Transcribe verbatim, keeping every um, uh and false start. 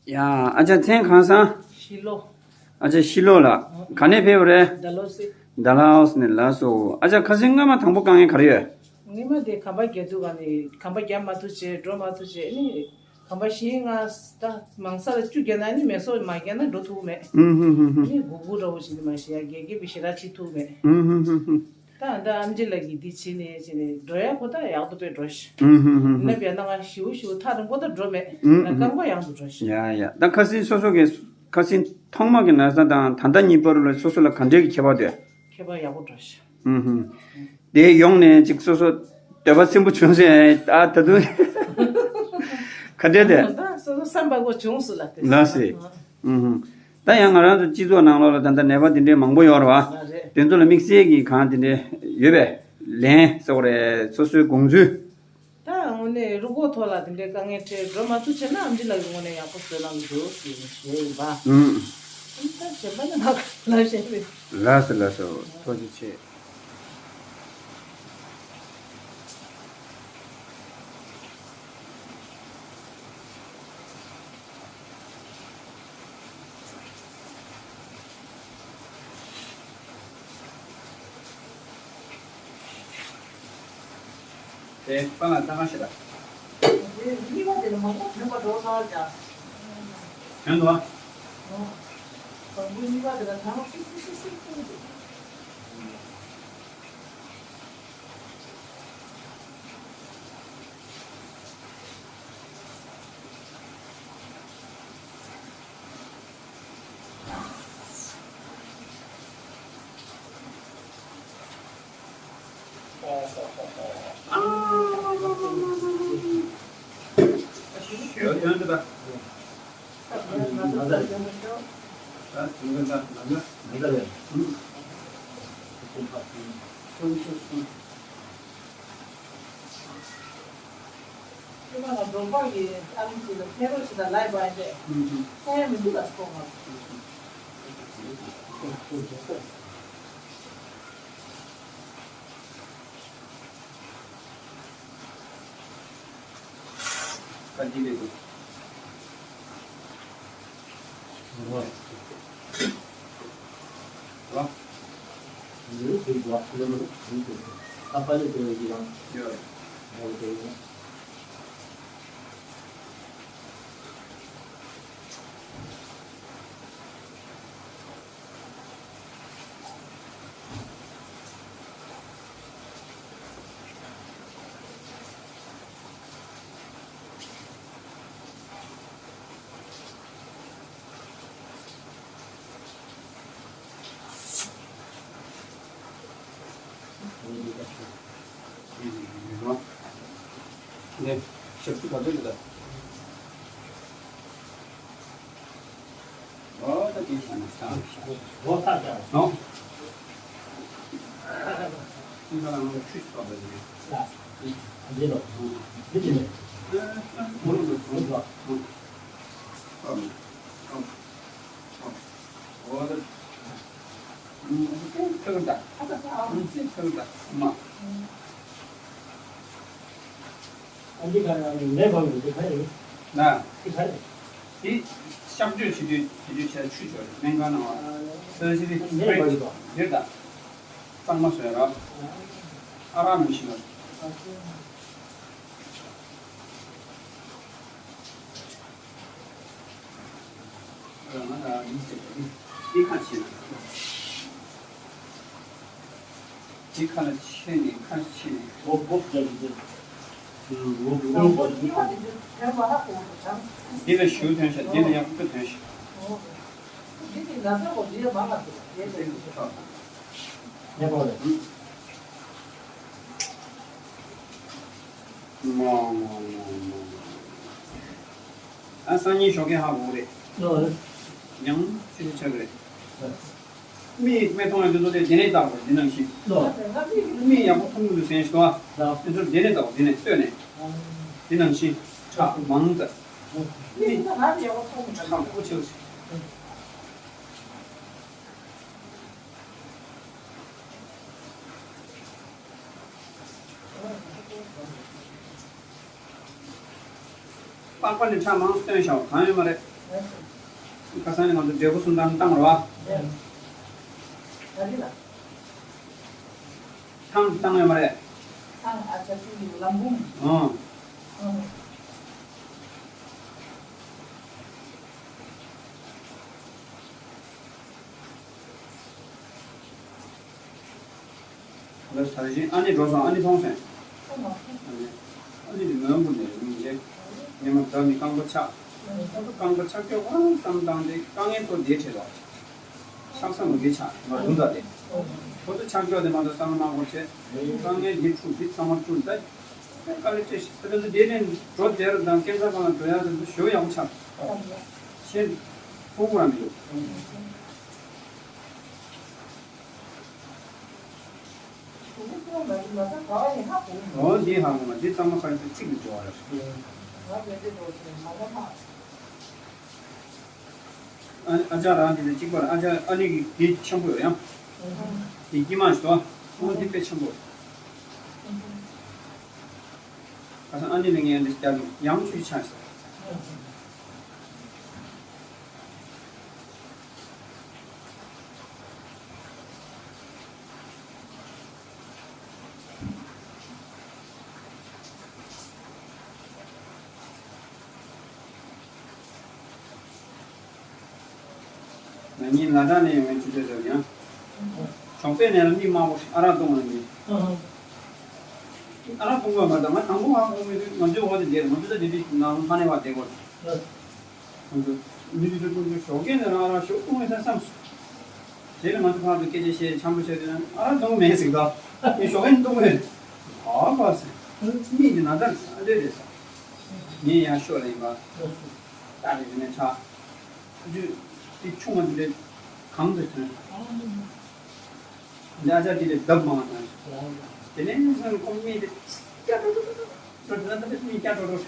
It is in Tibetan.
ཡ། ཨ་ཅག་མཚན་གང་སང་། ཤི་ལོ། ཨ་ཅག་ཤི་ལོ་ལགས། ག་ནས་ཕེབས་པ་རེད། ཌལ་ཧོ་སི། ཌལ་ཧོ་སི་ནས་ལགས་སོ། ཨ་ཅག་ཁ་སང་སྔ་མ་དང་པོ་དཀའ་ངལ་ག་རེ་ཡོད། སྔ་མ་དེ་གམ་པ་རྒྱག་དུས་ག་ནས་གམ་པ་རྒྱག་མ་ཐུབ་བྱས་འགྲོ་མ་ཐུབ་བྱས་ནི། གམ་པ་བཞི་ལྔ་ད་མང་ས་ལ་བཅུ་བརྒྱབ་ན་ནི་མེ་སོར་མ་བརྒྱབ་ན་འགྲོ་ཐུབ་མེད། ཨུམ་ཧུམ་ཧུམ་ཧུམ། ནི་སྒུག་སྒུག་འདྲ་བོ་ཞིག་ནི་མ་ཤེས་ཡ་རྒྱལ་རྒྱལ་བི་ཞེ་དྲག་ཅིག་ཐུབ་མེད། ཨུམ་ཧུམ་ཧུམ་ཧུམ། ད་ད་ཨམ་ཆི་ལགས་ཀྱིས་འདི་བྱས་ནས་བྱས་ནས་འགྲོ་ཡ་ཁོ་ད་ཡག་ཏུ་དཔེ་འགྲོ་ཤི། ཨུམ་ཧུམ་ཧུམ་ཧུམ། ནི་བྱས་ན་ང་ཞིའུ་ཞིའུ་ཐག་རིང་པོ་ད་འགྲོ་མེད། ཨུམ་ན་ཧུམ། རྐང་པ་ཡག་ཏུ་འགྲོ་ཤི། ཡ་ཡ། ད་ཁ་སང་སོ་སོ་གི་ཁ་སང་ཐོག་མ་གི་ན་ཚ་དང་ད་ལྟ་གཉིས་བར་ལ་སོ་སོ་ལ་ག་འདྲས་ཀྱི་ཁྱད་པར་འདུག་ཁྱད་པར་ཡག་པོ་འགྲོ་ཤི། ཨུམ་ཧུམ། དེ་ཡོང་ནས་ཅིག་སོ་སོ་འདོད་པ་ཚིམ་པོ་བྱུང་ཟེར་ད་ད་དུང་ག་འདྲས་དེ། ད་སོ་སོ་བསམ་པ་གོ་བྱུང་སོང་ལ་དེ། ལགས་སེ། ཨུམ་ཧུམ། ད་ཡང་ང་རང་ཚོ་སྤྱི་ཚོགས་ནང་ལོགས་ལ་ད་ལྟ་ནད་པ་དེ་འདྲའི་མང་པོ་ཡོད་རེད་བ། ལགས་རེད། དེ་ཚོ་ལ་དམིགས་བསལ་གྱི་གང་དེ་འདྲའི་ཡོད་པས་ལན་ཟེར་བ་རེད། སོ་སོའི་དགོངས་ཚུལ། ད་དངོས་གནས་རུས་ཁོག་ཐོག་ལ་དེ་འདྲའི་དཀའ་ངལ་འཕྲད་འགྲོ་མ་ཐུབ་བྱས་ན་ཨམ་ཆི་ལགས་ཀྱི་ངོས་ནས་ཡག་པོ་བཟོས་གནང་གི་འདུག་ཟེར་ནས་ཞུས་ཡིན་པ། ཨུམ། ད་གཞན་པ་ནི་ང་ལ་བཤད་པས། ལགས་སོ་ལགས་སོ། ཐུགས་རྗེ་ཆེ། དེ་པང་ལ་ལྟ་ག་ཤི་ད། གཉིས་པ་དེ་ལ་མང་པོ་ཐོན་པ་འགྲོ་ས་ཀྱང་། ཐོན་འདུག་ཨ། བཟང་པོ་གཉིས་པ་དེ་ལ་ཐང་སི་སི་སི་སི་ཐོན་འདུག་ཁྱེད་རང་ལ་འབྲོག་པ་ཡི་ཨ་མི་ཅིག་ལ་ཕེ་རོ་ཞིག་ལ་ལའི་བ་ཡི་ས་ཡ་མི་འདུག་ལ་སོང་བ། ཁ་ཅིག་ལས་འདུག་ནས་ཞབས་ཕྱི་ག་ཚོད་ཡོད་ད། ཨོ་ད་དེ་བྱས་ན་ས་ནོ། ཁྱིམ་ཚང་ལ་ང་ལ་ཆུ་ཞིག་ཐོགས་པ་ཡིན། ཨ་འདི་ལོ། འདི་ཅི་ནས། ཨ་ཨ་མོ་རང་ལ་ཟུང་ཟ། ཨ་ཨ་ཨ་ཨོ་ད། ཨ་ཨ་ཨ་ཨ་ཨ་ཨ་ཨ་ཨ་ཨ་ཨ་ཨ་ཨ་ཨ་ཨ། ཨ་འདི་ག་རེ་ནས་བབས་ཡོད་འདི་ག་རེ། ན། འདི་ག་རེ། འདི་གཤག་བཅོས་བྱེད་དུས་བྱེད་དུས་བྱས་ཆུ་བྱོས་སྨན་ཁང་ནང་བ་སུ་ཇི་རི་ནས་བབས་ཡོད་དོ། འདིར་དང་གཙང་མ་བཟོས་ར་ཨ་རག་ནང་བཞིན་ལ། འདི་ཁ་ཕྱེ་ན། འདི་ཁ་ལ་ཕྱེ་ནས་ཁ་ཕྱེ་ནས། འོ་འོ་འདི་འདི་འདི་འདི་འདི་འདི་འདི་འདི་འདི་འདི་ལ་ཞུ་ཐོན་ཤག་འདི་ལ་ཡང་ཁུ་ཐོན་ཤག་འདི་འདི་ན་ཚ་གོ་འདི་མ་ལ་འདི་འདི་འདི་ཐོག་ནས་པོ་རེད། མ་མ་མ་མ། ཨ་སང་ཉིན་ཞོགས་ཀས་ཧ་གོ་རེད། ལོ་རེད། ཡང་ཆུ་ཆུ་ཆག་རེད། ལོ། མིག་མི་མཐོང་བའི་དུས་ཚོད་དེ་འདི་ནས་བལྟ་དགོས་འདི་ནང་བཞིན། ལོ། མིག་ཡག་པོ་མཐོང་གི་འདུག་ཟེར་ཞིག་འདུག་ཨ། ལོ། དེ་ཚོ་འདི་ནས་བལྟ་དགོས་འདི་ནས་ལྟོས་ནས། འདི་ནང་བཞིན་ཁྲག་མང་ཙམ། མིག་ཁྲག་པོ་ཆེ་བ་ཞིག་པགས་པ་ནི་ཁྲག་མང་སྟོན་ཤག་གང་ཡོད་མ་རེད། ཁ་སང་ནི་ང་ཚོ་འབྲས་བུ་གསུམ་ཐང་བཏང་རོགས། ད་རེད་ལ། ཐང་བཏང་ཡོད་མ་རེད། ཐང་ཨ་ཅག་ཅིག་ཡོད་ལམ་བུམ། ཨོ། ཨོ། ལ་ད་བཞིན་ཨ་ནེ་འགྲོ་སོང་། ཨ་ནེ་མཐོང་སོང་། ཨ་ནེ་ཨ་ནེ་དེ་མོན་གྷོ་ནས་ཡིན་རྗེས། ཉི་མ་འདྲ་མི་རྐང་པ་ཆག་ཁོ་ཚོ་རྐང་པ་ཆག་སྐྱོ་བ་བསམ་བཏང་སྟེ་དཀའ་ངལ་ཐོག་བསྡད་བྲེལ་བ། ཆག་ས་མ་གི་ཆག་ང་རུང་ད་དེ། ཁོ་ཚོ་ཆག་སྐྱོ་དེ་མ་གཏོགས་བསམ་བློ་མ་འཁོར་བྱས། དཀའ་ངལ་འདི་འཁྲུག་འདི་ཚང་མ་འཁྲུག་ད། དཀའ་ལས་ཁྲེལ་ཞིག་ད་དེ་ཚོ་བསྡད་ནས་འགྲོ་བསྡད་རུ་དང་སྐྱེ་འཚར་ཁང་ལ་འགྲོ་ཡག་དེ་ཚོ་ཞོ་ཡག་པོ་ཆག་ཤེས་ཕུག་པོ་རང་མི་འདུག་འོ་འདི་ཧ་གོ་མ། འདི་གཙང་མ་ཁ་ཤས་ཚིག་ཏུ་འཇོག་པ་རེད། ཨ་ཨ་ཅག་རང་འདི་ནས་གཅིག་པར་ཨ་ཅག་ཨ་ནེ་གི་འདི་ཆེན་པོ་ཡོད་ཡང་། འདི་དཀྱིལ་མ་ཞིག་འདུག་འོ་འདི་དཔེ་ཆེན་པོ་རེད། ཁ་སང་ཨ་ནེ་ལ་ངས་འདི་བསྐྱར་ཡང་ཆུ་ཆགས་ཤག་ང་གཉིས་ལ་དྭགས་ནས་ཡོང་བའི་ཆུ་ཚོད་རེད་ཡང་། ཞོགས་པའི་ནས་ལ་མི་མང་པོ་ཞིག་ཨ་རག་བཏུང་བ་ཡིན། ཨ་རག་བཏུང་བ་མ་གཏོགས་ང་དང་པོ་ཨ་རག་བཏུང་མི་འདུག་ང་ཚོའི་འོག་ཏུ་བསྡད་རེད། ང་ཚོ་ད་དེ་དུས་ནང་ལ་ཕ་ནས་བ་བསྡད་དགོས་རེད། ང་ཚོ་མི་དེ་ཚོ་ཀུན་གྱིས་ཞོགས་ཀས་ནས་རང་རང་ཞོགས་བཏུང་བས་ས་བསམ་སོང་། དེ་ལ་ང་ཚོ་ཕར་དུ་སྐད་ཆ་བཤད་འཆམ་པོ་བྱས་དུས་ཨ་རག་འཐུང་མེད་ཟིག་ད་ངས་ཞོགས་ཀས་འཐུང་མེད། ཨ་ཕ་ཟེར། མིག་གི་ན་ཚ་ས་འདྲ་རེད་ཟེར། ངས་ཡང་ཤོག་ལ་ཡིན་པ། ད་རེས་དེ་ནས་ཆ་དུས་དེ་ཆུང་བ་དེ་གང་དུ་ཐོན། འདི་ཨ་ཅག་དེ་ལས་ལྡབ་མང་བ་དང་། དེ་ནས་སང་ཁོ་མིག་དེ་སྐྱ་ཀྲོ་ཀྲོ་ཀྲོ་ཀྲོ་དེ་ན་ད་མིག་སྐྱ་ཀྲོ་ཀྲོ།